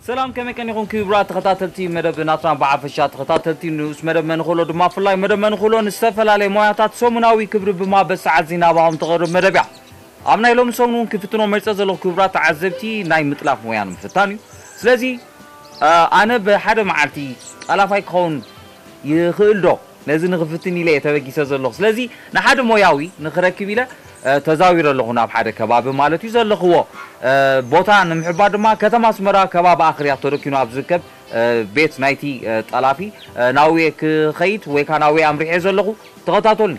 ሰላም፣ ከመይ ቀኒኹም ክቡራት ተኸታተልቲ መደብ ናትና? ብሓፈሻ ተኸታተልቲ ንኡስ መደብ መንኾሎ ድማ፣ ብፍላይ መደብ መንኾሎ ንዝተፈላለየ ሞያታት ሰሙናዊ ክብሪ ብማበስ ሰዓት ዜና ናባኹም ተቕርብ መደብ እያ። ኣብ ናይ ሎሚ ሰሙን እውን ክፍትኖ መርጸ ዘለኹ ክቡራት ተዓዘብቲ ናይ ምጥላፍ ሞያ ንምፍታን እዩ። ስለዚ፣ እ፣ ኣነ ብሓደ መዓልቲ ጠላፋይ ክኸውን ይኽእል ዶ? ነዚ ንኽፍትን ኢለ እየ ተበጊሰ ዘለኹ። ስለዚ ንሓደ ሞያዊ ንኽረክብ ኢለ፣ እ፣ ተዛዊረ ኣለኹ ናብ ሓደ ከባቢ ማለት እዩ። ዘለኽዎ፣ እ፣ ቦታ ንምሕባር ድማ ከተማ ኣስመራ ከባቢ ኣኽርያ ተረኪኑ ኣብ ዝርከብ፣ እ፣ ቤት ናይቲ፣ እ፣ ጠላፊ፣ እ፣ ናውየ ክኸይድ ወይ ከዓ ናውየ ኣምሪሐ ዘለኹ። ተኸታተሉኒ።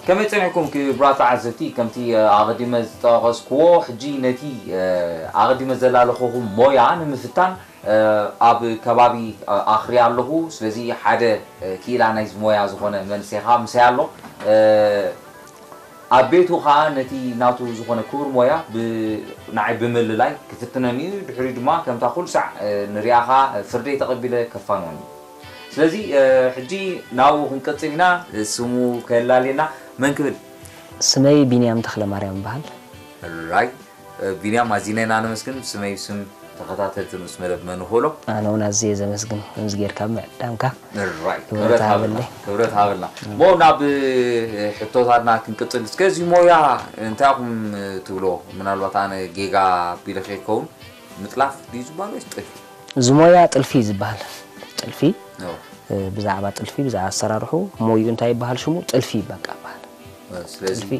ከመይ ጸኒሕኩም ክቡራት ተዓዘብቲ? ከምቲ፣ እ፣ ኣቐዲመ ዝጠቐስክዎ፣ ሕጂ ነቲ፣ እ፣ ኣቐዲመ ዘላለኹኹም ሞያ ንምፍታን፣ እ፣ ኣብ ከባቢ፣ እ፣ ኣኽርያ ኣለኹ። ስለዚ ሓደ፣ እ፣ ክኢላ ናይዚ ሞያ ዝኾነ መንእሰይ ኸኣ ምሳይ ኣሎ። እ፣ ኣብ ቤቱ ኸኣ ነቲ ናቱ ዝኾነ ክቡር ሞያ ብ-፣ ንዓይ ብምልላይ ክፍትነኒ እዩ። ድሕሪኡ ድማ ከምታ ኩሉ ሳዕ፣ እ፣ ንሪኣ ኸኣ ፍርደይ ተቐቢለ ከፋንወኒ እዩ። ስለዚ፣ እ፣ ሕጂ ናብኡ ክንቅጽል ኢና። ስሙ ከላልየና መን ክብል? ስመይ ቢንያም ተኽለማርያም ይበሃል። ራይ፣ እ፣ ቢንያም፣ ኣዚና ኢና ነመስግን። ስመይ ስም ተኸታተልቲ ንኡስ መደብ መንኾሎ። ኣነ እውን ኣዝየ ዘመስግን ከምዚ ጌርካ ምዕዳምካ። ራይ፣ ክብረት ክብረት ሃበልና፣ ሃበለይ። ክብረት ሃበልና። እሞ ናብ፣ እ፣ ሕቶታትና ክንቅጽል። እስከ እዚ ሞያ እንታይ ኢኹም፣ እ፣ ትብሎ? ምናልባት ኣነ ጌጋ ኣቢለ ከይከውን፣ ምጥላፍ ድዩ ዝበሃል ወይስ ጥልፊ? እዚ ሞያ ጥልፊ እዩ ዝበሃል። ጥልፊ፣ ኦ። እ፣ ብዛዕባ ጥልፊ፣ ብዛዕባ ኣሰራርሑ፣ ሞይኡ እንታይ ይበሃል ሽሙ? ጥልፊ በቃ ይበሃል። እ፣ ስለዚ፣ ጥልፊ።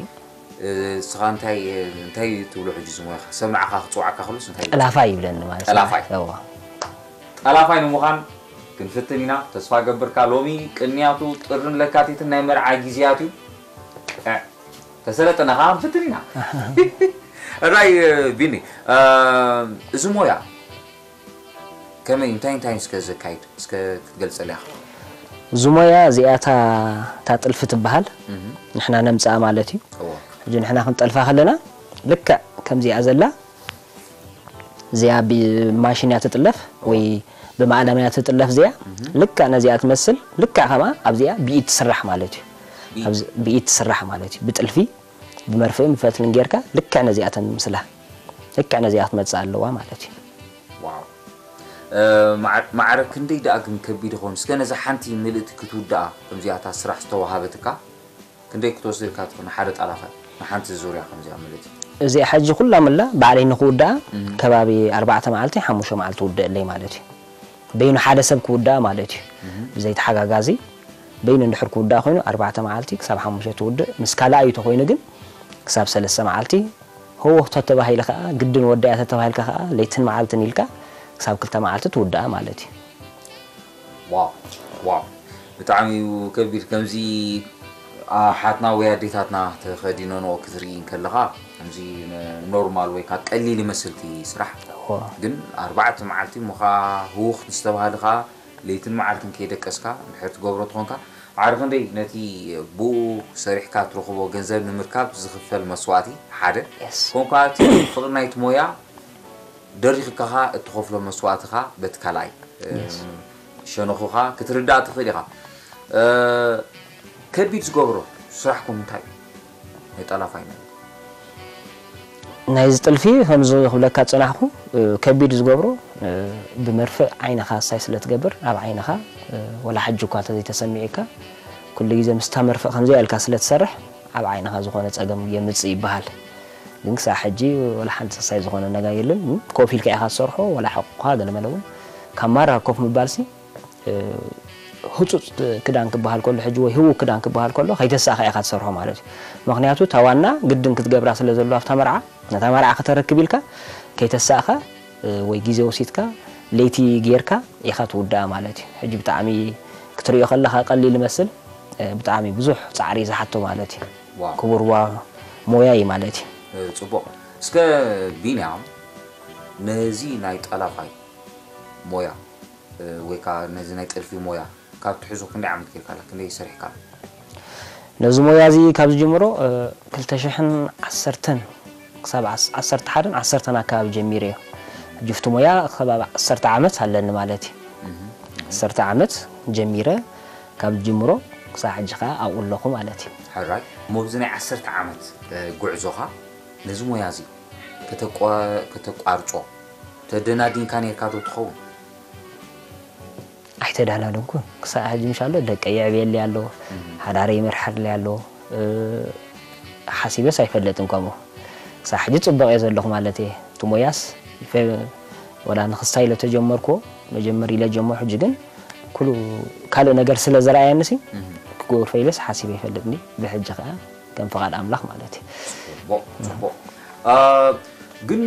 እ፣ ንስኻ እንታይ፣ እንታይ ትብሎ ሕጂ እዚ ሞያኻ? ሰብ ንዓኻ ክጽውዓካ ከሎስ እንታይ ይብሎ? ጠላፋይ ይብለኒ ማለት እዩ። ጠላፋይ። እዋ። ጠላፋይ ንምዃን ክንፍትን ኢና። ተስፋ ገብርካ ሎሚ ቅንያቱ ጥርን ለካቲትን ናይ መርዓ ግዜያት እዩ። እ፣ ተሰለጠና ኸዓ ክንፍትን ኢና። እራይ፣ እ፣ ቢኒ፣ እ፣ እዚ ሞያ ከመይ፣ እንታይ እንታይ እስከ ዘካይድ፣ እስከ ክትገልጸልና ኢኻ? እዚ ሞያ እዚኣ እታ፣ እታ ጥልፊ ትበሃል። እህ። ንሕና ነምጽኣ ማለት እዩ። እዎ። ሕጂ ንሕና ክንጠልፋ ከለና፣ ልክዕ ከምዚኣ ዘላ፣ እዚኣ ብማሽን እያ ትጥለፍ፣ እዎ። ወይ ብማእለማ እያ ትጥለፍ እዚኣ። እህ። ልክዕ ነዚኣ ትመስል፣ ልክዕ ከምኣ ኣብዚኣ ብኢድ ትስራሕ ማለት እዩ። ብኢድ? ኣብዚ ብኢድ ትስራሕ ማለት እዩ። ብጥልፊ፣ ብመርፍእን ብፈትልን ጌርካ፣ ልክዕ ነዚኣ ተምስላ። ልክዕ ነዚኣ ክትመጽእ ኣለዋ ማለት እዩ። ዋው። እ፣ ማዕ-፣ ማዕረ ክንደይ ደኣ ግን ከቢድ ይኸውን? እስከ ነዛ ሓንቲ ምልእቲ ክትውድኣ፣ ከምዚኣ እታ ስራሕ ዝተዋሃበትካ፣ ክንደይ ክትወስደልካ ትኽእል ንሓደ ጠላፋይ? ንሓንቲ ዙርያ ከምዚኣ ምልእቲ። እዚኣ ሕጂ ኩላ ምላ ባዕለይ ንኽውድኣ እም። ከባቢ ኣርባዕተ መዓልቲ፣ ሓሙሽተ መዓልቲ ትውድኣለይ ማለት እዩ። በይኑ ሓደ ሰብ ክውድኣ ማለት እዩ። እም። ብዘይ ተሓጋጋዚ በይኑ እንድሕር ክውድኣ ኮይኑ ኣርባዕተ መዓልቲ ክሳብ ሓሙሽተ ትውድእ፣ ምስ ካልኣዩ ተኾይኑ ግን ክሳብ ሰለስተ መዓልቲ፣ ህውኽ ተተባሂለ ከኣ፣ ግድን ወዳእያ ተተባሂልካ ከኣ፣ ለይትን መዓልትን ኢልካ ክሳብ ክልተ መዓልቲ ትውድኣ ማለት እዩ። ዋው፣ ዋው። ብጣዕሚ እዩ ከቢድ። ከምዚ ኣሓትና ወይ ኣዴታትና ተኸዲነንኦ ክትርኢ እንከለኻ፣ ከምዚ ኖርማል ወይ ከኣ ቀሊል ይመስል እቲ ስራሕ። እዎ። ግን ኣርባዕተ መዓልቲ እሞ ኸኣ ህውኽ ምስ ተባሃለ ኸኣ ለይትን መዓልትን ከይደቀስካ እንድሕር ትገብሮ ተኾንካ፣ ማዕረ ክንደይ ነቲ ብኡ ሰሪሕካ ትረኽቦ ገንዘብ ንምርካብ ዝኽፈል መስዋእቲ ሓደ፣ የስ። ከምኡ ከኣ እቲ ፍቕሪ ናይቲ ሞያ ደሪኽካ ኸኣ እትኸፍሎ መስዋእቲ ኸኣ በቲ ካልኣይ፣ እ፣ የስ። ሸነኹ ኸኣ ክትርዳእ ትኽእል ኢኻ። እ፣ ከቢድ ዝገብሮ ስራሕኩም እንታይ እዩ? ናይ ጠላፋይ ማለት። ናይዚ ጥልፊ ከምዚ ክብለካ ዝጸናሕኩ፣ እ፣ ከቢድ ዝገብሮ፣ እ፣ ብመርፍእ ዓይንኻ ኣሳይ ስለ ትገብር፣ ኣብ ዓይንኻ፣ እ፣ ወላ ሕጂ እኳ እንተዘይተሰሚዑካ፣ ኩሉ ግዜ ምስታ መርፍእ ከምዚኣ ኢልካ ስለ ትሰርሕ፣ ኣብ ዓይንኻ ዝኾነ ጸገም የምጽእ ይበሃል። ግን ክሳብ ሕጂ ወላ ሓንቲ ኣሳይ ዝኾነ ነገር የለን። ኮፍ ኢልካ ኢኻ ትሰርሖ፣ ወላ ሕቑኻ ገለመለ እውን ካብ ማራ ኮፍ ምባልሲ፣ እ፣ ህጹጽ ክዳን ክበሃል ከሎ ሕጂ ወይ ህውክ ክዳን ክበሃል ከሎ ከይተሳእኻ ኢኻ ትሰርሖ ማለት እዩ። ምኽንያቱ እታ ዋና ግድን ክትገብራ ስለ ዘለዋ ኣብታ መርዓ፣ ነታ መርዓ ከተረክብ ኢልካ ከይተሳእኻ፣ እ፣ ወይ ግዜ ወሲድካ ለይቲ ጌርካ ኢኻ ትውድኣ ማለት እዩ። ሕጂ ብጣዕሚ ክትርእዮ ከለኻ ቀሊል ይመስል፣ እ፣ ብጣዕሚ ብዙሕ ጻዕሪ ዝሓቶ ማለት እዩ። ዋው። ክቡር ዋ-፣ ሞያ እዩ ማለት እዩ። እ፣ ጽቡቕ። እስከ ቢንያም፣ ነዚ ናይ ጠላፋይ ሞያ ወይ ከዓ ነዚ ናይ ጥልፊ ሞያ ካብ ትሕዞ ክንደይ ዓመት ጌርካ ኣላ? ክንደይ ሰሪሕካ? ነዚ ሞያ እዚ ካብ ዝጅምሮ ክልተ ሽሕን ዓሰርተን ክሳብ ዓሰርተ ሓደን ዓሰርተን ኣካባቢ ጀሚረ እየ። ሕጂ ፍቲ ሞያ ከባቢ ዓሰርተ ዓመት ኣለኒ ማለት እዩ። ዓሰርተ ዓመት ጀሚረ ካብ ጅምሮ ክሳብ ሕጂ ከዓ ኣብኡ ኣለኹ ማለት እዩ። ሕራይ እሞ ብዚ ናይ ዓሰርተ ዓመት ጉዕዞኻ ነዚ ሞያ እዚ ከተቋርጾ ተደናዲንካ ኔርካ ዶ ትኸውን? ኣይተዳናደንኩን ክሳብ ሕጂ ምሻሎ ደቀ የዕብየሊ ኣሎ ሓዳረ ይመርሓርሊ ኣሎ ሓሲበስ ኣይፈልጥን ከምኡ ክሳብ ሕጂ ፅበቕ እየ ዘለኹ ማለት እየ እቲ ሞያስ ወላ ንክስታ ኢለ ተጀመርኩ መጀመር ኢለ ጀመር ሕጂ ግን ኩሉ ካልእ ነገር ስለ ዝረኣየኒ ሲ ክገብር ፈኢለስ ሓሲበ ይፈልጥኒ ብሕጂ ከዓ ከም ፍቓድ ኣምላኽ ማለት እዩ። ጽቡቕ ጽቡቕ። እ፣ ግን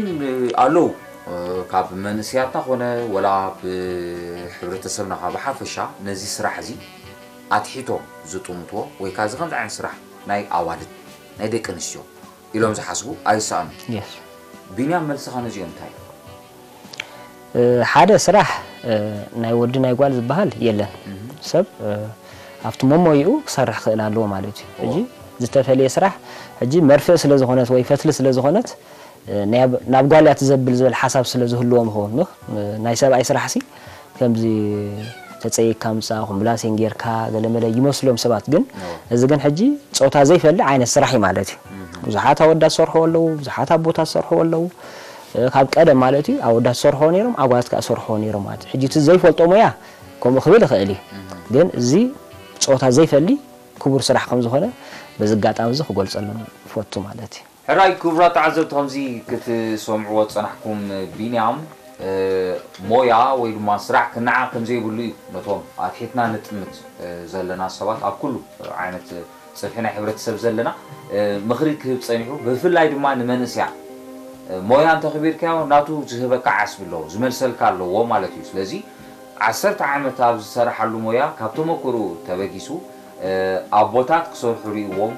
ኣለዉ፣ እ፣ ካብ መንእሰያትና ኾነ ወላ ብሕብረተሰብና ኸዓ ብሓፈሻ ነዚ ስራሕ እዚ ኣትሒቶም ዝጥምትዎ ወይ ከዓ እዚ ከምዚ ዓይነት ስራሕ ናይ ኣዋልድ ናይ ደቂ ኣንስትዮ ኢሎም ዝሓስቡ ኣይሰኣኑ። የስ ቢንያም መልስኻ ነዚኦም እንታይ እዩ? ሓደ ስራሕ ናይ ወዲ ናይ ጓል ዝበሃል የለን። ሰብ ኣብቲ መሞይኡ ክሰርሕ ክእል ኣለዎ ማለት እዩ። ሕጂ ዝተፈለየ ስራሕ ሕጂ መርፍእ ስለ ዝኾነት ወይ ፈትሊ ስለ ዝኾነት ናብ ጓል እያ ትዘብል ዝብል ሓሳብ ስለ ዝህልዎም ይኸውን። ናይ ሰብኣይ ስራሕ ሲ ከምዚ ተፀይካ ምፃ ኮምብላሴን ጌርካ ገለመለ ይመስሎም ሰባት ግን እዚ ግን ሕጂ ፆታ ዘይፈሊ ዓይነት ስራሕ እዩ ማለት እዩ። ብዙሓት ኣወዳት ዝሰርሕዎ ኣለዉ፣ ብዙሓት ኣቦታት ዝሰርሕዎ ኣለዉ። ካብ ቀደም ማለት እዩ ኣወዳት ዝሰርሕዎ ነይሮም ኣጓላት ከዓ ዝሰርሕዎ ነይሮም ማለት እዩ። ሕጂ እቲ ዘይፈልጦ ሞያ ከምኡ ክብል ይኽእል እዩ። ግን እዚ ፆታ ዘይፈሊ ክቡር ስራሕ ከም ዝኾነ በዚ ኣጋጣሚ እዚ ክገልፀሎም ይፈቱ ማለት እዩ። ሕራይ ክቡራት ተዓዘብቲ ከምዚ ክትሰምዕዎ ዝፀናሕኩም ቢንያም ሞያ ወይ ድማ ስራሕ ክነዓቕ ከምዘይብሉ እዩ ነቶም ኣትሒትና ንጥምት ዘለና ሰባት ኣብ ኩሉ ዓይነት ፅፍሒ ናይ ሕብረተሰብ ዘለና ምኽሪ ክህብ ፀኒሑ ብፍላይ ድማ ንመንእስያ ሞያ እንተኽቢርካዮ ናቱ ዝህበካ ዓስቢ ኣለዎ ዝመልሰልካ ኣለዎ ማለት እዩ ስለዚ ዓሰርተ ዓመት ኣብ ዝሰረሓሉ ሞያ ካብ ተመክርኡ ተበጊሱ ኣቦታት ክሰርሑ ርእይዎም፣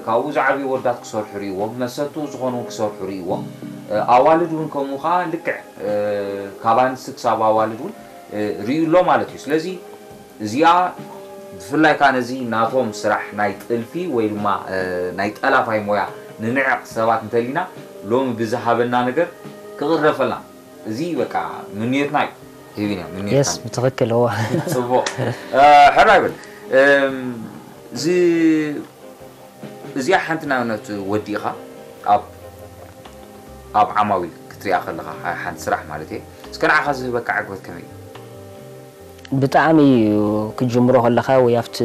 ካብኡ ዝዓብዩ ወዳት ክሰርሑ ርእይዎም፣ መሰትኡ ዝኾኑ ክሰርሑ ርእይዎም፣ ኣዋልድ እውን ከምኡ ከዓ ልክዕ ካብ ኣንስቲ ክሳብ ኣዋልድ እውን ርእዩ ኣሎ ማለት እዩ። ስለዚ እዚኣ ብፍላይ ከዓ ነዚ ናቶም ስራሕ ናይ ጥልፊ ወይ ድማ ናይ ጠላፋይ ሞያ ንንዕቕ ሰባት እንተሊና ሎሚ ብዝሃበና ነገር ክቕረፈልና እዚ በቃ ምንየትና እዩ። ሂቢና ምንየትና የስ እዩ። ብትኽክል እዎ ፅቡቕ ሕራ ይብል እም፣ እዚ እዚኣ ሓንቲ ንኣብነት ወዲእኻ ኣብ ኣብ ዓማዊል ክትሪኣ ከለኻ ሓ- ሓንቲ ስራሕ ማለት እየ እስከ ንዓኻ ዝህበካ ዕግበት ከመይ እዩ? ብጣዕሚ እዩ ክጅምሮ ከለኻ ወይ ኣብቲ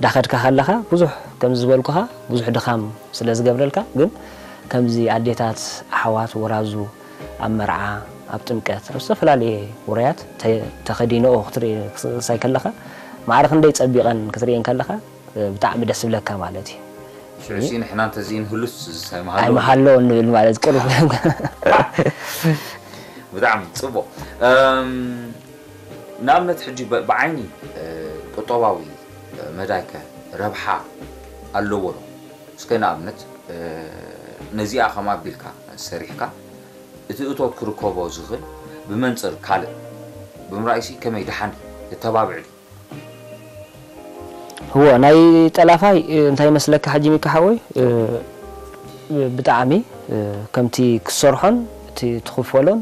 ዳኸድካ ከለኻ ብዙሕ ከም ዝበልኩኻ ብዙሕ ድኻም ስለ ዝገብረልካ ግን ከምዚ ኣዴታት ኣሕዋት ወራዙ ኣብ መርዓ ኣብ ጥምቀት ኣብ ዝተፈላለየ ውራያት ተ- ተኸዲነኦ ክትርኢ ክሳይ ከለኻ ማዕረ ክንደይ ፀቢቐን ክትርእየን ከለኻ ብጣዕሚ ደስ ዝብለካ ማለት እዩ። ሽዑ ሲ ንሕና እንተዘይንህሉስ ዝሳይ መሃሎ ኣይመሃለዎ ንብል ማለት ቅሩብ ብጣዕሚ ፅቡቕ እም፣ ንኣብነት ሕጂ ብ- ብዓይኒ እ፣ ቁጠባዊ እ፣ መዳይከ ረብሓ ኣለዎ ዶ እስከ ንኣብነት እ፣ ነዚኣ ከም ኣቢልካ ሰሪሕካ እቲ እቶት ክርከቦ ዝኽእል ብመንፅር ካልእ ብምርኣይሲ ከመይ ደሓን የተባብዕ ድዩ እወ ናይ ጠላፋይ እንታይ ይመስለካ ሕጂ ሚካ ሓወይ ብጣዕሚ ከምቲ ክሰርሖን እቲ ትኽፈሎን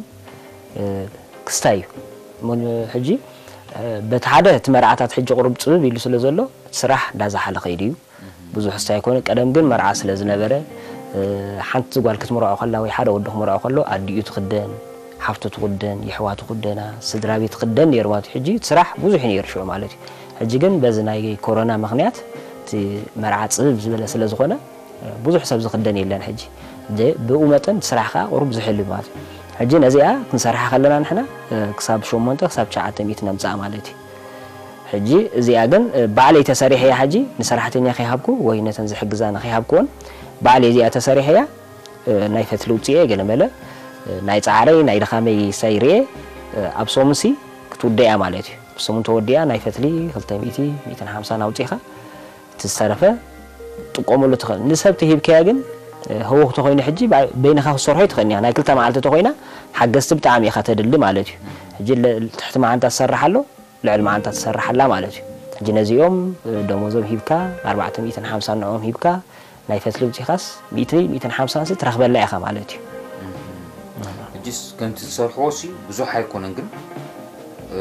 ክስታይ እዩ። ሕጂ በቲ ሓደ እቲ መርዓታት ሕጂ ቁሩብ ፅብብ ኢሉ ስለ ዘሎ እቲ ስራሕ እንዳዝሓለ ከይዱ እዩ። ብዙሕ ስታይ ኣይኮነ። ቀደም ግን መርዓ ስለ ዝነበረ ሓንቲ ጓል ክትምርዖ ከላ ወይ ሓደ ወዲ ክምርዖ ከሎ ኣዲኡ ትኽደን፣ ሓፍቱ ትኽደን፣ የሕዋቱ ክደና፣ ስድራ ቤት ትኽደን ነይሩ ማለት እዩ። ሕጂ እቲ ስራሕ ብዙሕ እዩ ነይሩ ሽዑ ማለት እዩ። ሕጂ ግን በዚ ናይ ኮሮና ምኽንያት እቲ መርዓ ፅብብ ዝበለ ስለ ዝኾነ ብዙሕ ሰብ ዝኽደን የለን ሕጂ። ብኡ መጠን እቲ ስራሕ ከዓ ቁሩብ ዝሕል ማለት እዩ። ሕጂ ነዚኣ ክንሰርሓ ከለና ንሕና ክሳብ ሸሞንተ ክሳብ ትሽዓተ ሚእቲ ነምፅኣ ማለት እዩ። ሕጂ እዚኣ ግን ባዕለይ ተሰሪሐያ ሕጂ ንሰራሕተኛ ከይሃብኩ ወይ ነተን ዝሕግዛና ከይሃብኩወን ባዕለይ እዚኣ ተሰሪሐያ ናይ ፈትሊ ውፅኤ ገለመለ ናይ ፃዕረይ ናይ ድኻመይ ሳይ ርኤ ኣብ ሰሙንሲ ክትውደያ ማለት እዩ። ብሰሙን ተወዲኣ ናይ ፈትሊ ክልተ ሚእቲ ሚእትን ሓምሳን ኣውፂኻ እቲ ዝተረፈ ትጥቀመሉ ትኽእል ንሰብ ተሂብካያ ግን ህውኽ ተኾይኑ ሕጂ በይንኻ ክሰርሖ ይትኽእል እያ ናይ ክልተ መዓልቲ ተኾይና ሓገዝቲ ብጣዕሚ ኢኻ ተድሊ ማለት እዩ። ሕጂ ለ- ትሕቲ መዓንጣ ትሰርሕ ኣሎ፣ ልዕሊ መዓንጣ ትሰርሕ ኣላ ማለት እዩ። ሕጂ ነዚኦም እ፣ ደሞዞም ሂብካ ኣርባዕተ ሚእትን ሓምሳን ንዕኦም ሂብካ ናይ ፈትሊ ውፂኻስ ሚእቲ ሚእትን ሓምሳን ሲ ትረኽበላ ኢኻ ማለት እዩ። ሕጂስ ከምቲ ዝሰርሕዎ ሲ ብዙሕ ኣይኮነን፣ ግን እ፣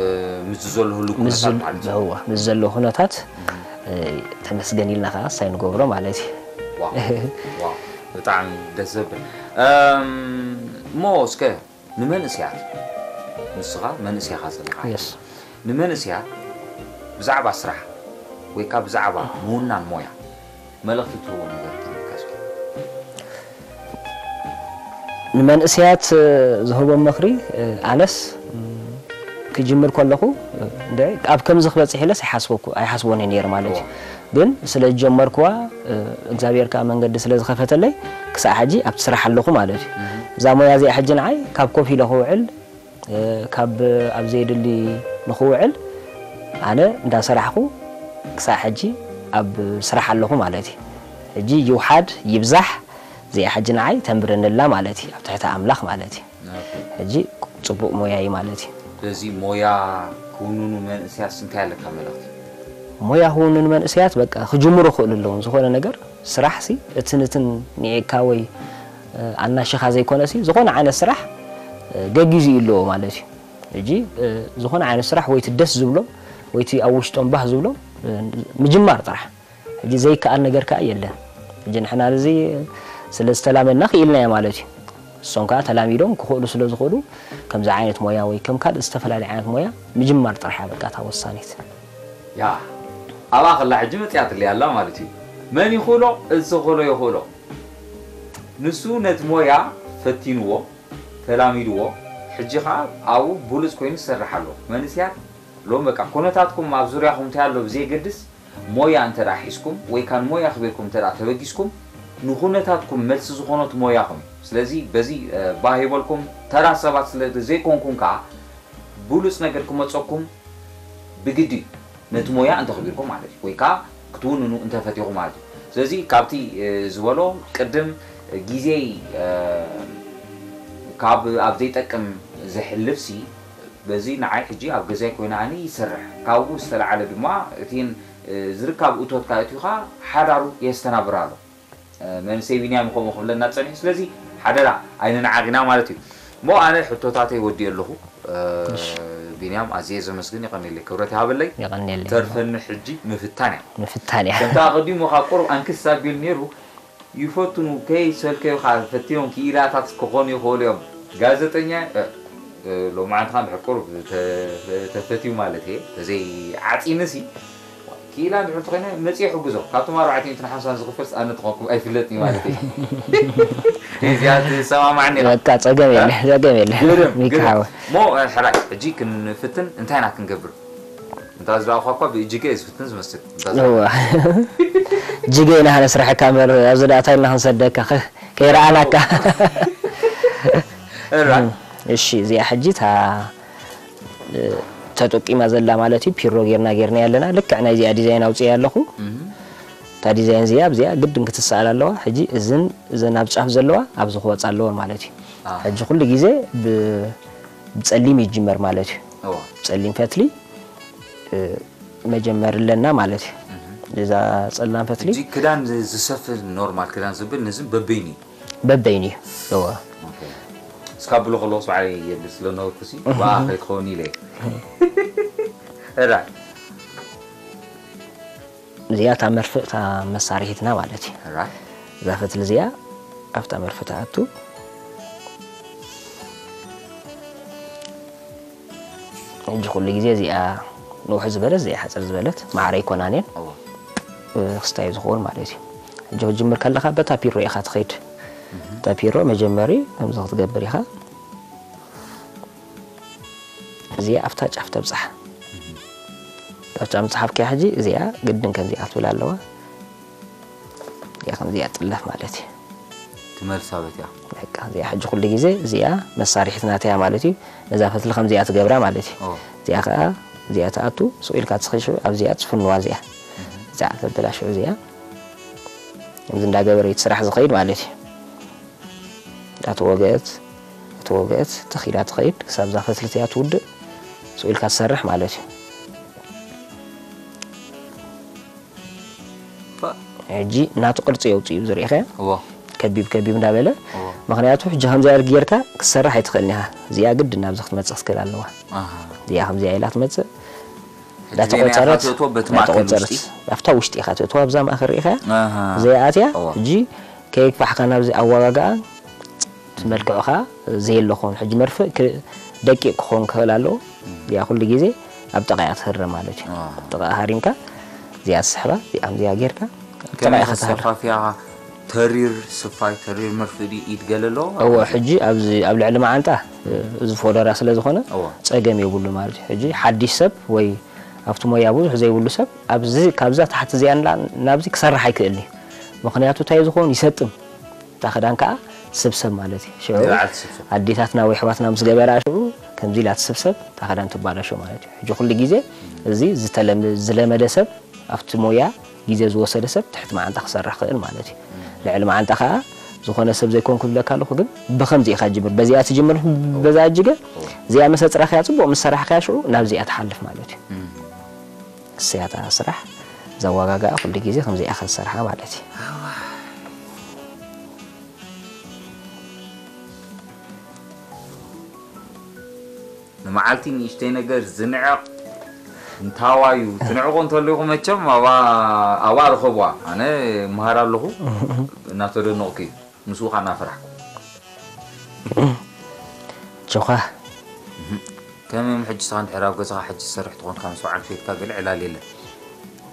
ምስ ዘሎ ህሉ ምስ ኩነታት ማለት እዩ። እዋ፣ ምስ ዘሎ ኩነታት እ፣ ተመስገን ኢልና ከዓ ሳይ ንገብሮ ማለት እዩ። ዋው፣ ዋው፣ ብጣዕሚ ደስ ዘብል። እም፣ እሞ እስከ ንመንእስያት፣ ንስኻ መንእስያ ኢኻ ዘለኻ፣ የስ ንመንእስያት ብዛዕባ ስራሕ ወይ ካብ ብዛዕባ ምውናን ሞያ መልእኽቲ ትህቦ ነገር ትህልካ እስኪ? ንመንእስያት እ፣ ዝህቦም ምኽሪ እ፣ ኣነስ እ፣ ክጅምር ከለኹ እ፣ እንድዒ ኣብ ከምዚ ክበፅሕ ኢለስ ኣይሓስበኩ ኣይሓስቦን እየ ነይረ ማለት እዩ። ግን ስለ ዝጀመርኩዋ እ፣ እግዚኣብሔር ከዓ መንገዲ ስለ ዝኸፈተለይ ክሳዕ ሕጂ ኣብቲ ስራሕ ኣለኹ ማለት እዩ። እዛ ሞያ እዚኣ ሕጂ ንዓይ ካብ ኮፍ ኢለ ክውዕል እ፣ ካብ ኣብ ዘየድሊ ንኽውዕል ኣነ እንዳሰራሕኩ ክሳዕ ሕጂ ኣብ ስራሕ ኣለኹ ማለት እዩ። ሕጂ ይውሓድ ይብዛሕ እዚኣ ሕጂ ንዓይ ተንብረኒ ኣላ ማለት እዩ፣ ኣብ ትሕቲ ኣምላኽ ማለት እዩ። ሕጂ ፅቡቕ ሞያ እዩ ማለት እዩ። ስለዚ ሞያ ክውንኑ መንእስያስ እንታይ ኣለካ መልእኽቲ? ሞያ ክውንኑ መንእስያት በቃ ክጅምሩ ክእሉ ኣለዎም። ዝኾነ ነገር ስራሕ ሲ እትን እትን ንዒቕካ ወይ እ፣ ኣናሽኻ ዘይኮነ ሲ ዝኾነ ዓይነት ስራሕ እ፣ ገጊዙ እዩ ኣለዎ ማለት እዩ። ሕጂ እ፣ ዝኾነ ዓይነት ስራሕ ወይቲ ደስ ዝብሎም ወይቲ ኣብ ውሽጦም ባህ ዝብሎም እ፣ ምጅማር ጥራሕ። ሕጂ ዘይከኣል ነገር ከዓ የለን። ሕጂ ንሕና እዚ ስለ ዝተላመድና ክኢልናዮ ማለት እዩ። እሶም ከዓ ተላሚዶም ክኽእሉ ስለ ዝኽእሉ ከምዚ ዓይነት ሞያ ወይ ከም ካልእ ዝተፈላለየ ዓይነት ሞያ ምጅማር ጥራሕ እያ በቃ እታ ወሳኒት። ያ ኣብኣ ከላ ሕጂ መፅያትለይ ኣላ ማለት እዩ። መን ይኽእሎ? እዚ ዝኽእሎ ይኽእሎ። ንሱ ነቲ ሞያ ፈቲንዎ፣ ተላሚድዎ፣ ሕጂ ኸዓ ኣብኡ ብሉፅ ኮይኑ ዝሰርሕ ኣሎ። መንእስያት ሎም በቃ ኩነታትኩም ኣብ ዙርያኹም እንታይ ኣሎ ብዘየገድስ ሞያ እንተ ደኣ ሒዝኩም ወይ ካን ሞያ ክቤርኩም እንተ ደኣ ተበጊስኩም ንኹነታትኩም መልሲ ዝኾኖት ሞያኹም እዩ። ስለዚ በዚ እ፣ ባህ ይበልኩም ተራ ሰባት ስለ ዘይኮንኩም ከዓ ብሉፅ ነገር ክመፀኩም ብግዲ እዩ ነቲ ሞያ እንተኽቢርኩም ማለት እዩ ወይ ከዓ ክትውንኑ እንተፈቲኹም ማለት እዩ። ስለዚ ካብቲ እ፣ ዝበሎ ቅድም ግዜይ እ፣ ካብ ኣብ ዘይጠቅም ዘሕልፍ ሲ በዚ ንዓይ ሕጂ ኣብ ገዛይ ኮይነ ኣነ ይሰርሕ ካብኡ ዝተለዓለ ድማ እቲን እ፣ ዝርካብ እቶት ካእትዩኻ ሓዳሩ የስተናብር ኣሎ። መንእሰይ ቢንያም ከምኡ ክብለና ፀኒሑ። ስለዚ ሓደራ ኣይንንዓቕ ኢና ማለት እዩ። እሞ ኣነ ሕቶታተይ ወዲኤ ኣለኹ። ቢንያም ኣዝየ ዘመስግን፣ የቐንየለይ፣ ክብረት ይሃበለይ። የቐንየለይ። ተርፈኒ ሕጂ ምፍታን እያ። ምፍታን እያ። ከምቲ ኣቐዲሙ ካብ ቁሩብ ኣንክስ ኣቢሉ ነይሩ፣ ይፈትኑ ከይሰልከዩኻ ፈትዮም ክኢላታት ክኾኑ ይኽእሉ እዮም። ጋዜጠኛ እ፣ እ፣ ሎማዓንቲ ኸዓ እንድሕር ቁሩብ ተ- ተፈትዩ ማለት እየ፣ ተዘይ ዓፂንሲ ክኢላ እንድሕር ተኾይነ መፅየ ሕግዞ። ካብቶም ኣርባዕተ ሚእትን ሓምሳን ዝኽፈልስ ኣነ ተኾንኩም ኣይፍለጥን እዩ ማለት እዩ። እዚኣ ትሰማማዕኒ ኢኻ? በቃ ጸገም የለ፣ ጸገም የለ። ግርም፣ ሚኪ ግርም። ሓወይ። ሞ ሕራይ ሕጂ ክንፍትን እንታይ ኢና ክንገብር? እንታ ዝረኣኹ እኳ ብእጅገ እዩ ዝፍትን ዝመስል። እንታ ዝረኣኹ- እዋ። ጅገ ኢና ከነስርሐካ እምበር ኣብዚ ደኣ እንታይ ኢልና ክንሰደካ ከ- ከይረኣናካ። ሕራይ። እሺ፣ እዚኣ ሕጂ እታ እ፣ ተጠቂማ ዘላ ማለት እዩ። ፒሮ ጌርና ጌርና ያለና ልክዕ ናይ እዚኣ ዲዛይን ኣውፅእ ኣለኹ። እታ ዲዛይን እዚኣ ኣብዚኣ ግድን ክትሰኣል ኣለዋ። ሕጂ እዝን እዘን ኣብ ጫፍ ዘለዋ ኣብዚ ክወፃ ኣለወን ማለት እዩ። ኣሃ። ሕጂ ኩሉ ግዜ ብ- ብፀሊም ይጅመር ማለት እዩ። እዋ። ብፀሊም ፈትሊ እ፣ መጀመር ኣለና ማለት እዩ። እዛ ፀላም ፈትሊ ሕጂ ክዳን ዝ- ዝሰፍን ኖርማል ክዳን ዝብል ንዝን በበይኒ እዩ። በበይኑ እዩ። እወ። ኦኬ። እስካብ ብሎ ከለዎስ ባዕለይ የብል ስለ ነበርኩ ሲ ብኣ ከይትኸውን ኢለ እየ። ሕራይ። እዚኣ እታ መርፍእ እታ መሳርሒትና ማለት እዩ። ሕራይ። እዛ ፈትሊ እዚኣ ኣብታ መርፍእ ትኣቱ። ሕጂ ኩሉ ግዜ እዚኣ ንውሕ ዝበለት እዚኣ ሓፅር ዝበለት ማዕረ ኣይኮናን እየን። እዋ። እ፣ ክስታይ ዝኸውን ማለት እዩ። ሕጂ ክጅምር ከለኻ በታ ፒሮ ኢኻ ትኸይድ። እታ ፒሮ መጀመሪ ከምዚ ክትገብር ኢኻ። እዚኣ ኣብታ ጫፍ ተብፅሓ። ኣብታ ምፅሓፍኪያ ሕጂ እዚኣ ግድን ከምዚኣ ክትብል ኣለዋ። እዚኣ ከምዚኣ ጥለፍ ማለት እዩ። ትመልሳ በትያ። በቃ እዚኣ ሕጂ ኩሉ ግዜ እዚኣ መሳርሒት ናተያ ማለት እዩ። ነዛ ፈትሊ ከምዚኣ ትገብራ ማለት እዩ። ኦ። እዚኣ ከዓ እዚኣ ትኣቱ ስቕ ኢልካ ትኸይድ ሽዑ ኣብዚኣ ትፍንዋ እዚኣ። እዚኣ ተበላሽዑ እዚኣ። ከምዚ እንዳገበረ እዩ እቲ ስራሕ ዝኸይድ ማለት እዩ። እንዳተወገአት፣ እንዳተወገአት ተኺላ ትኸይድ ክሳብ እዛ ፈትሊ እቲኣ ትውድእ። ስቕ ኢልካ ትሰርሕ ማለት እዩ። ፋ- ሕጂ ናቱ ቅርፂ የውፅእ እዩ ዝርኢኸ እዎ ከቢብ ከቢብ እንዳበለ እዎ ምክንያቱ ሕጂ ከምዚኣ ጌርካ ክትሰርሕ ኣይትኽእልን ኢኻ። እዚኣ ግድን ናብዚ ክትመፅእ ክትክእል ኣለዋ። ኣሃ እዚኣ ከምዚኣ ኢላ ትመፅእ ሕጂ በየናይ ኢኻ እንዳተቆፀረት ትእትዎ? በቲ ማእከል እንዳተቆፀረት ውሽጢ? ኣብታ ውሽጢ ኢኻ ትእትዋ ኣብዛ ማእኸል ርኢኻ ኣሃ ዘይኣትያ እዋ። ሕጂ ከይግፋሕካ ናብዚ ኣዋጋግኣ እቲ መልክዑ ከዓ ዘየለ ክኸውን ሕጂ መርፍእ ክ- ደቂቕ ክኸውን ክኽእል ኣለዎ። እዚኣ ኩሉ ግዜ ኣብ ጥቓ እያ ትህረ ማለት እዩ። ኣሃ ኣብ ጥቓ ሃሪምካ እዚኣ ትስሕባ እዚኣ ከምዚኣ ጌርካ ኣብ ጥቓ ከመይ ኢኻ ትሃር። ከሰፋፍያ ተሪር ስፋይ ተሪር መርፍእ ድዩ ኢድ ገለ ኣለዎ? እዎ ሕጂ ኣብዚ ኣብ ልዕሊ መዓንጣ እዚ ፎደራ ስለ ዝኾነ እዎ ፀገም የብሉ ማለት እዩ። ሕጂ ሓዲሽ ሰብ ወይ ኣብቲ ሞያ ብዙሕ ዘይብሉ ሰብ ኣብዚ ካብዛ ታሕቲ እዚኣ ንላ- ናብዚ ክሰርሕ ኣይክእልን እዩ። ምክንያቱ እንታይ ዝኸውን ይሰጥም እታ ክዳን ከዓ ትስብሰብ ማለት እዩ። ሽዑ ንላዕሊ ትስብሰብ ኣዴታትና ወይ ኣሕዋትና ምስ ገበራ ሽዑ ከምዚ ኢላ ትስብሰብ እታ ክዳን ትባላሾ ማለት እዩ። ሕጂ ኩሉ ግዜ እዚ ዝተለመ- ዝለመደ ሰብ ኣብቲ ሞያ ግዜ ዝወሰደ ሰብ ትሕቲ መዓንጣ ክሰርሕ ክእል ማለት እዩ። ልዕሊ መዓንጣ ከዓ ዝኾነ ሰብ ዘይኮንኩ ዝብለካ ኣለኹ ግን ብከምዚ ኢኻ ጅምር በዚኣ ትጅምር በዛ እጅገ እዚኣ መሰ ፅራኽያ ፅቡቕ ምስ ሰራሕካያ ሽዑ ናብዚኣ ትሓልፍ ማለት እዩ። እስያታ ስራሕ ዘዋጋግኣ ኩሉ ግዜ ከምዚኣ ኢኻ ዝሰርሓ ማለት እዩ። ንመዓልቲ ንእሽተይ ነገር ዝንዕቕ እንታዋዩ ትንዕቑ እንተለኹ መቸም ኣብኣ ርኸብዋ ኣነ መሃር ኣለኹ እናተደነቕኩ እዩ ምስኡ ኸዓ እናፈራሕኩ ጆኻ ከመይ ሕጂ ስኻ እንድሕር ኣብ ገዛኻ ሕጂ ዝሰርሕ ትኾንካ ምስ በዓል ፌትካ ገለ ዕላል የለን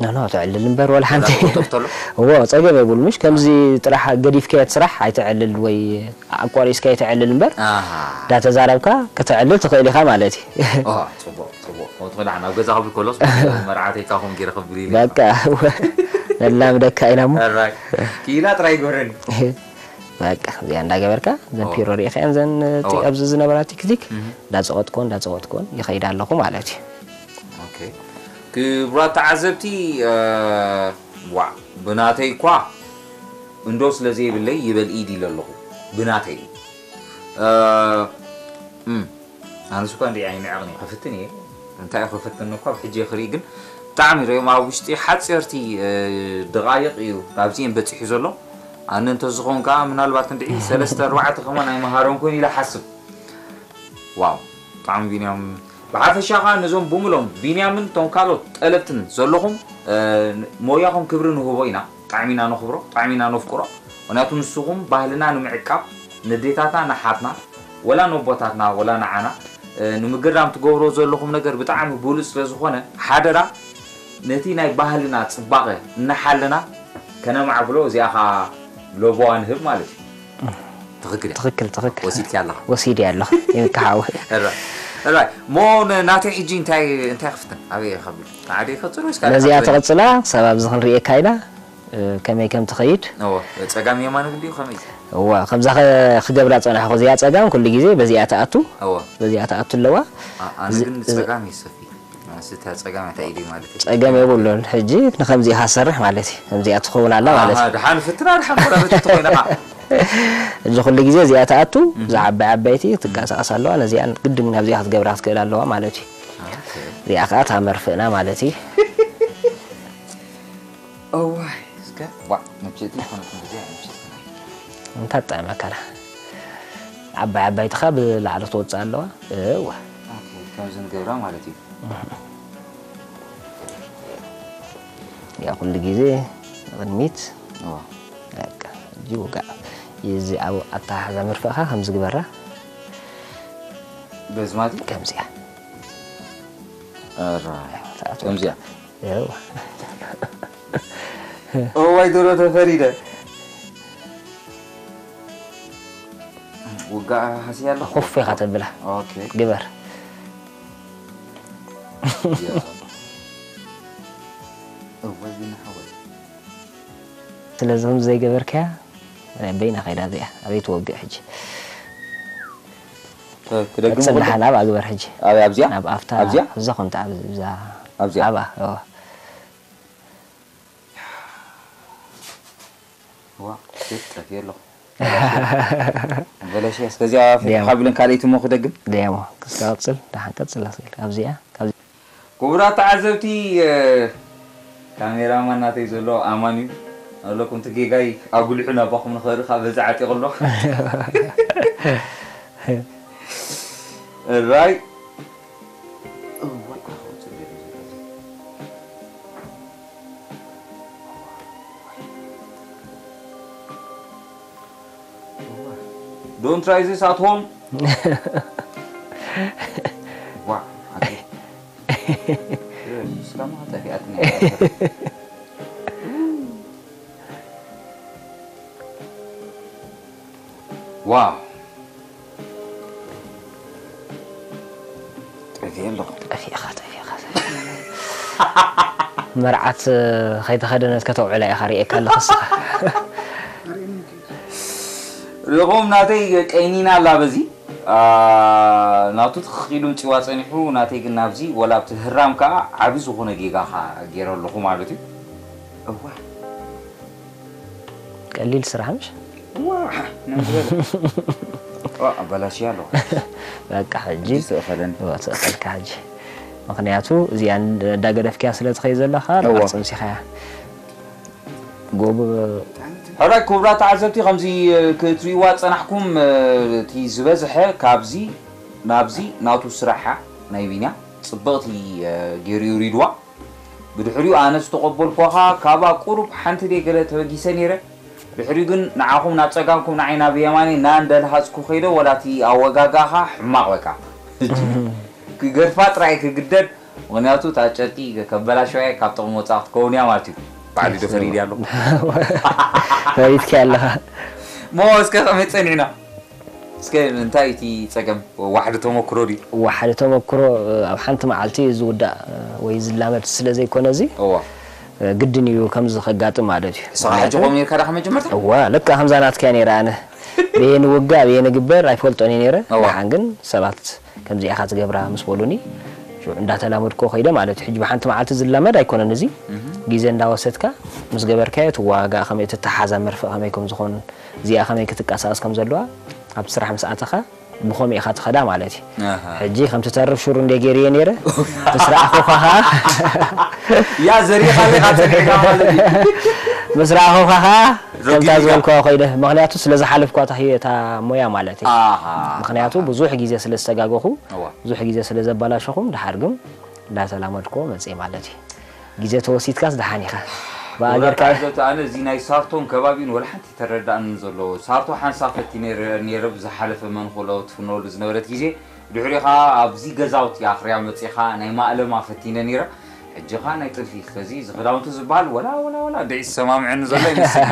ኖ ኖ ተዕልል እምበር ወላ ሓንቲ ቁጥፍ ተሎ እዎ ፀገም የብሉ ምሽ ከምዚ ጥራሕ ገዲፍካዮ ስራሕ ኣይተዕልል ወይ ኣቋሪስካ ኣይተዕልል እምበር ኣሃ እንዳተዛረብካ ከተዕልል ትኽእል ኢኻ ማለት እዩ። ኦ ጽቡቕ ጽቡቕ ከምኡ ትኽእል ናብ ገዛ ክብል ከሎስ መርዓተይ ካኹም ገይረ ክብል ኢለ በቃ ነላምደካ ኢና እሞ ራይ ኪላ ጥራይ ይግበረኒ በቃ እዚኣ እንዳገበርካ ዘን ኦ። ፒሮ ሪኢኻየን ዘን እቲ ኦ። ኣብዚ ዝነበራ ቴክኒክ እህ። እንዳፀቐጥኮ እንዳፀቐጥኮን ይኸይድ ኣለኹ ማለት እዩ። ኦኬ። ክቡራት ተዓዘብቲ እ፣ ዋዕ ብናተይ እኳ እንዶ ስለ ዘይብለይ ይበል ኢድ ኢለ ኣለኹ ብናተይ እ፣ እም፣ ኣነስ እኳ እንዲ ኣይንዕቕኒ ክፍትን እየ እንታይ ክፍትን እኳ ብሕጂ ክርኢ ግን ብጣዕሚ ሪኦም ኣብ ውሽጢ ሓፂርቲ እ፣ ደቓይቕ እዩ ኣብዚኤን በፂሑ ዘሎ ኣነ እንተዝኸውን ከዓ ምናልባት እንድዒ ሰለስተ ኣርባዕተ ከማን ኣይመሃሮም ኮይኑ ኢለ ሓስብ ዋው ብጣዕሚ ቢንያም ብሓፈሻ ከዓ ነዞም ብምሎም ቢንያምን እቶም ካልኦት ጠለብትን ዘለኹም እ፣ ሞያኹም ክብሪ ንህቦ ኢና ብጣዕሚ ኢና ነኽብሮ ብጣዕሚ ኢና ነፍቅሮ ምክንያቱ ንስኹም ባህልና ንምዕቃብ ነዴታትና ንሓትና ወላ ነቦታትና ወላ ንዓና እ፣ ንምግራም ትገብሮ ዘለኹም ነገር ብጣዕሚ ብሉፅ ስለ ዝኾነ ሓደራ ነቲ ናይ ባህልና ፅባቐ እናሓለና ከነማዕብሎ እዚኣ ከዓ ለቦዋ ንህብ ማለት እዩ ትኽክል እያ ትኽክል ትኽክል ወሲድኪ ኣለኻ ወሲድ ኣለኹ ይብካ ሓወይ ራይ ሞ ናተይ ሕጂ እንታይ እንታይ ክፍትን ኣበይ እየ ከብል ሓደ ይከፅል ወይስ ካልእ ነዚኣ ክፍትን? ተቐፅላ ክሳብ ኣብዚ ክንርእየካ ኢና እ፣ ከመይ ከም ትኸይድ እወ ጸጋም የማን ግን ድዩ ከመይ እዋ ከምዛ ኸ- ክገብራ ፀናሕኩ እዚኣ ፀጋም ኩሉ ግዜ በዚኣ ትኣቱ እወ በዚኣ ትኣቱ ኣለዋ ኣ- ኣነ ግን ጸጋም ይሰፊ ኣንስታ ጸጋም እታ ኢደይ ማለት እዩ ፀገም የብሉን ሕጂ ንከምዚኣ ትሰርሕ ማለት እዩ ከምዚኣ ትኸውን ኣላ ማለት እዩ ኣሃ፣ ድሓን ፍትና ድሓን ኮላ በቲ ኮይና እዚ ኩሉ ግዜ እዚኣ ትኣቱ እዛ ዓባይ ዓባይቲ ትንቀሳቐስ ኣለዋ ነዚኣ ግድን ናብዚኣ ክትገብራ ክትክእል ኣለዋ ማለት እዩ እዚኣ ከዓ እታ መርፍእና ማለት እዩ እዋይ እስከ ዋ መቸቲ ይኮነት እንደዚያ መቸቲ እንታይ ትጠዕመካና ዓባይ ዓባይትኻ ብላዕሊ ትወፅእ ኣለዋ እወ ኦኬ፣ ከምዚ ንገብራ ማለት እዩ ያ ኩሉ ግዜ ንቕድሚት እዋ በቃ ሕጂ ውጋእ እዚ ኣብ ኣተሓሕዛ መርፍእኻ ከምዚ ግበራ በዚ ማለት እዩ ከምዚኣ ኧረ ከምዚኣ እወ እዋይ ዶሮ ተፈሪደ ውጋ ሃስያ ኣለኹ ኮፍ ኢኻ ተብላ ኦኬ ግበር ያ። እዋይ ግን ሓወይ ስለዚ ከም ዘይገበርካያ በይና ከይዳ እዚኣ ኣበይ ትወግእ ሕጂ ትደግም ፅናሓ ናብ ኣግበር ሕጂ ኣበይ ኣብዚኣ ናብ ኣፍታ ኣብዚኣ ኣብዛ ኮንታ ኣብዛ ኣብዚኣ ኣብኣ እወ። ዋ ይጠፍ የለኹ በለሽ እስከዚያ ዲያሞ። ሓቢለን ካልኣይቲ እሞ ክደግም። ዲያሞ፣ እስካ ቀጽል፣ ደሓን ቀጽል፣ ኣስኢል። ካብዚኣ፣ ካብዚ ክቡራት ተዓዘብቲ፣ እ፣ ካሜራማን ናተይ ዘሎ ኣማን እዩ። ኣለኩም እቲ ጌጋይ ኣጉሊሑ ናባኹም ንኸርኢ ካብ በዚ ዓጢቑ ኣሎ። እራይ። Don't try this at home. ዋ፣ ኣቲ። ስላማ ጠፊኣትኒ። ዋው። ጠፊኤ ኣለኹ። ጠፊእኻ፣ ጠፊእኻ፣ ጠፊእኻ። መርዓት ከይተኸደነት ከተውዕላ ኢኻ ርእየካ ኣለኹ እስኻ። ርኢኹም ናተይ ቀይኒና ኣላ በዚ። አ፣ ናቱ ትኽኽ ኢሉ ምጽዋ ጸኒሑ፣ ናተይ ግን ናብዚ ወላ ኣብቲ ህራም ከኣ ዓቢ ዝኾነ ጌጋ ኸኣ ገይረ ኣለኹ ማለት እዩ። እዋ። ቀሊል ስራሕ ምሽ? እዋ፣ ነግረል። ዋ፣ ኣበላሽያ ኣለኹ። በቃ ሕጂ ይስእኸለኒ። እዋ፣ ትስእኸልካ ሕጂ። ምኽንያቱ እዚኣ እንዳገደፍክያ ስለ ትኸይድ ዘለኻ፣ እዋ። ጽምሲኻያ። ጎብ ሕራይ ክቡራት ተዓዘብቲ፣ ከምዚ ክትሪእዋ ዝጸናሕኩም፣ እቲ ዝበዝሐ ካብዚ ናብዚ ናቱ ስራሓ ናይ ቢንያ ጽብቕቲ ገይሩ ይውሪድዋ። ብድሕሪኡ ኣነ ዝተቐበልኳኻ ካብኣ ቁሩብ ሓንቲ ደይ ገለ ተበጊሰ ነይረ። ድሕሪኡ ግን ንዓኹም ናብ ጸጋምኩም ንዓይ ናብ የማነይ እና እንደልሃጽኩ ከይደ፣ ወላ እቲ ኣወጋጋኻ ሕማቕ በቃ። ክገድፋ ጥራይ ክግደድ፣ ምኽንያቱ እታ ጨርቂ ከበላሸዋ እየ፣ ካብ ጥቕሚ ወጻኢ ክትከውን እያ ማለት እዩ። ባዕሉ ዶ ፈሪድ ኣሎ? ፈሪድካ ኣለኻ። ሞ እስከ ከመይ ጸኒዕና? እስከ እንታይ እቲ ጸገም? ዋሕዲ ተመክሮ ድዩ? ዋሕዲ ተመክሮ፣ ኣብ ሓንቲ መዓልቲ ዝውዳእ ወይ ዝላመድ ስለ ዘይኮነ እዚ፣ እዋ። ግድን እዩ ከምዚ ከጋጥም ማለት እዩ። ንስኻ ሕጂ ከምኡ ኔርካ ዳኻ መጀመርታ? እዋ፣ ልክዕ ከምዛ ናትካ እያ ነይራ። ኣነ ብየ ንውጋእ፣ ብየ ንግበር ኣይፈልጦን እየ ነይረ። እዋ። ደሓን ግን ሰባት ከምዚኣ ኢኻ ትገብራ ምስ በሉኒ፣ ሽዑ እንዳተላመድኮ ከይደ ማለት እዩ። ሕጂ ብሓንቲ መዓልቲ ዝላመድ ኣይኮነን እዚ። እህ። ግዜ እንዳወሰድካ ምስ ገበርካዮ፣ እቲ ዋጋ ከመይ፣ እቲ ተሓዛ መርፍእ ከመይ ከም ዝኾን፣ እዚኣ ከመይ ክትቀሳቀስ ከም ዘለዋ፣ ኣብ ስራሕ ምስ ኣተኻ ብኸምኡ ኢኻ ትኸዳ ማለት እዩ። ኣሃ። ሕጂ ከም ትተርፍ ሽሩ እንደ ገይርየ ነይረ፣ ምስ ረኣኹኻ ኸኣ ያ ዘሪኻ ኣለኻ ጸኒሕካ ማለት እዩ። ምስ ረኣኹኻ ኸኣ ከምታ ረጊጽ ኢኻ። ዝበልኳ ኮይደ፣ ምኽንያቱ ስለ ዝሓለፍኳ እታ ህየ-፣ እታ ሞያ ማለት እዩ። ኣሃ። ምኽንያቱ ኣሃ። ብዙሕ ግዜ ስለ ዝተጋገኹ፣ እዋ። ብዙሕ ግዜ ስለ ዘባላሸኹም፣ ድሓር ግን እንዳተላመድኩዎ መጽየ ማለት እዩ። ግዜ ተወሲድካስ ደሓን ኢኻ። ብኣገርካ ወላ ተዓዘብቲ፣ ኣነ እዚ ናይ ሳርቶን ከባቢን ወላ ሓንቲ ተረዳእን ዘሎ። ሳርቶ ሓንሳ ፈቲ ነይረ፣ ነይረ ብዝሓለፈ መንኮሎ ትፍነወሉ ዝነበረት ግዜ። ድሕሪኡ ኸዓ ኣብዚ ገዛውቲ ኣኽርያ መጺኻ ናይ ማእለማ ፈቲነ ነይረ። ሕጂ ኸዓ ናይ ጥልፊ፣ ከዚ እዚ ክዳውንቲ ዝበሃል ወላ፣ ወላ፣ ወላ ድዒ ዝሰማምዐኒ ዘሎ ይመስል።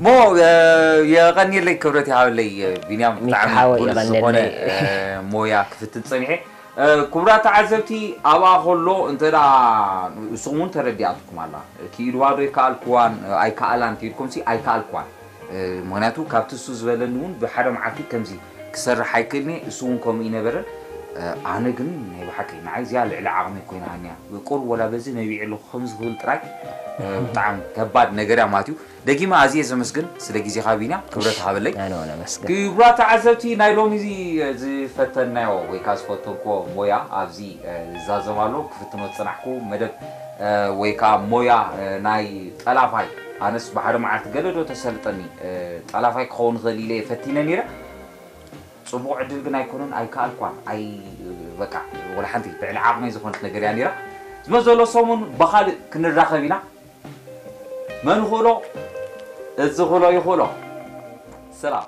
ሞ፣ እ፣ የቐንየለይ፣ ክብረት ይሃበለይ፣ ቢንያም፣ ሚኪ ብጣዕሚ ሓወይ ብሉጽ ዝኾነ፣ የቐንየለይ። እ፣ ሞያ ክፍትን ጸኒሐ። እ፣ ክቡራት ተዓዘብቲ፣ ኣብኣ ከሎ እንተ ደኣ ንስኹም እውን ተረዲኣትኩም ኣላ። ክኢልዋ ዶ ይከኣልክዋን፣ ኣይከኣላን እንተ ኢልኩምሲ ኣይከኣልክዋን። እ፣ ምኽንያቱ ካብቲ እሱ ዝበለኒ እውን ብሓደ መዓልቲ ከምዚ ክሰርሕ ኣይክእልን እየ፣ እሱ እውን ከምኡ ይነበረ። እ፣ ኣነ ግን ናይ ብሓቂ ንዓይ እዚኣ ልዕሊ ዓቕመይ ኮይና ሃኒያ። ቁሩብ ወላ በዚ ነቢዐ ኣለኹ ከምዚ ክብል ጥራይ፣ እ፣ ብጣዕሚ ከባድ ነገር እያ ማለት እዩ። ደጊመ ኣዝየ ዘመስግን ስለ ግዜኻ ቢንያም፣ ክብረት ሃበለይ። ኣነ እውን ኣመስግን። ክቡራት ተዓዘብቲ፣ ናይ ሎሚ እዚ ዝፈተንናዮ ወይ ከኣ ዝፈተንክዎ ሞያ ኣብዚ፣ እ፣ ዝዛዘም ኣሎ። ክፍትኖ ዝጸናሕኩ መደብ፣ እ፣ ወይ ከኣ ሞያ፣ እ፣ ናይ ጠላፋይ። ኣነስ ብሓደ መዓልቲ ገለ ዶ ተሰልጠኒ፣ እ፣ ጠላፋይ ክኸውን ይኽእል ኢለ እየ ፈቲነ ነይረ። ጽቡቕ ዕድል ግን ኣይኮነን፣ ኣይከኣልኳን። ኣይ፣ በቃ፣ ወላ ሓንቲ ልዕሊ ዓቕመይ ዝኾነት ነገር እያ ነይራ። ዝመዘሎ ሰሙን ብኻልእ ክንራኸብ ኢና። መን ይኽእሎ? እዚ ክእሎ ይኽእሎ። ሰላም።